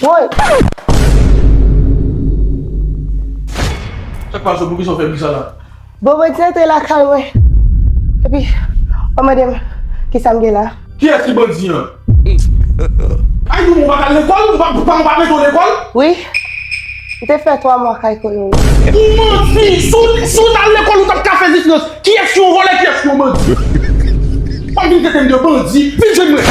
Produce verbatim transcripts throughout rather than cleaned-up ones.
Woy! Sa k pase, poukisa w fè bri sa la? Bon, bandi antre lakay mwen. Epi, w ap mande m kisa m gen la. Kiyès ki bandi an? Ay, nou, ou pa t al lekòl? Ou pa, pa, ou pa mete w lekòl? Wi. M te fè twa mwa kay kolon. Ou manti! Si w, si w t al lekòl, ou t ap ka fè diferans. Kiyès ki yon vòlè, kiyès ki yon bandi? W ap vin trete m de bandi. Vin jwenn mwen.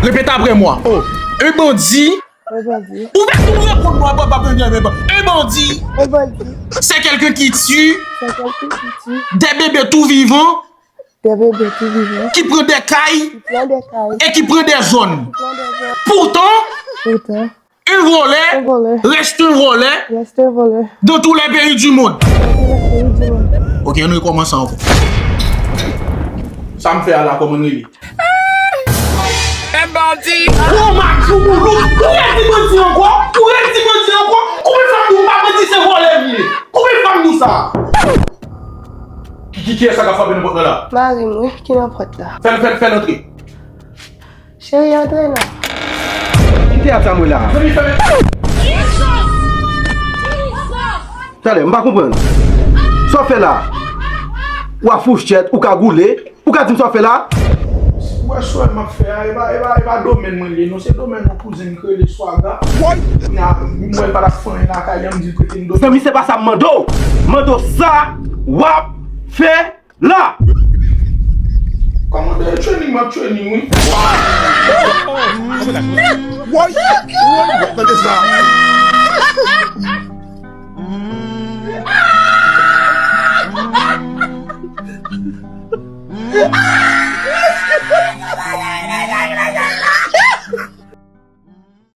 Répète après moi. Oh, un bandit. Un bandit. Ou mèt tou reponn mwen, papa, premye, men, un bandit. Un bandit. C'est quelqu'un qui tue. C'est quelqu'un qui tue. Des bébés tout vivants. Des bébés tout vivants. Qui prend des cailles. Qui prend des cailles. Et qui prend des zones. Qui prend des zones. Pourtant, pourtant, un voleur, un voleur, reste un voleur, reste un voleur, dans tous les pays du monde. Dans tous les pays du monde. Ok, nou rekòmanse ankò. Sa m fè a la, kòman l rele? Un bandit. Gwo makjou moulouk. Ou redi bandi ankò? Ou redi bandi ankò? Konbyen fwa m di w pa bandi, se vòlè m ye? Konbyen fwa m di w sa? Ki, ki, kiyès sa k ap frape nan pòt la la? Mari m, wi, ki nan pòt la. Fè l, fè l, fè l antre. Cheri, antre non. Ki teyat sa m wè la? Mezanmi, fèmen. Talè, m pa konprann. Sa w fè la? W ap fouchèt, ou kagoule, ou ka di m sa w fè la? Ou wè swa m ap fè a, e pa, e pa, e pa domèn mwen li ye non, se domèn yon kouzen m ki rele Swaga. Kounye a, m wè l pa t ap fè anyen lakay li an, m di l prete m domèn. Zanmi, se pa sa m mande w. M mande w sa w ap fè la. Kòmandè, training m ap training, wi. Woy! Woy! Tande sa.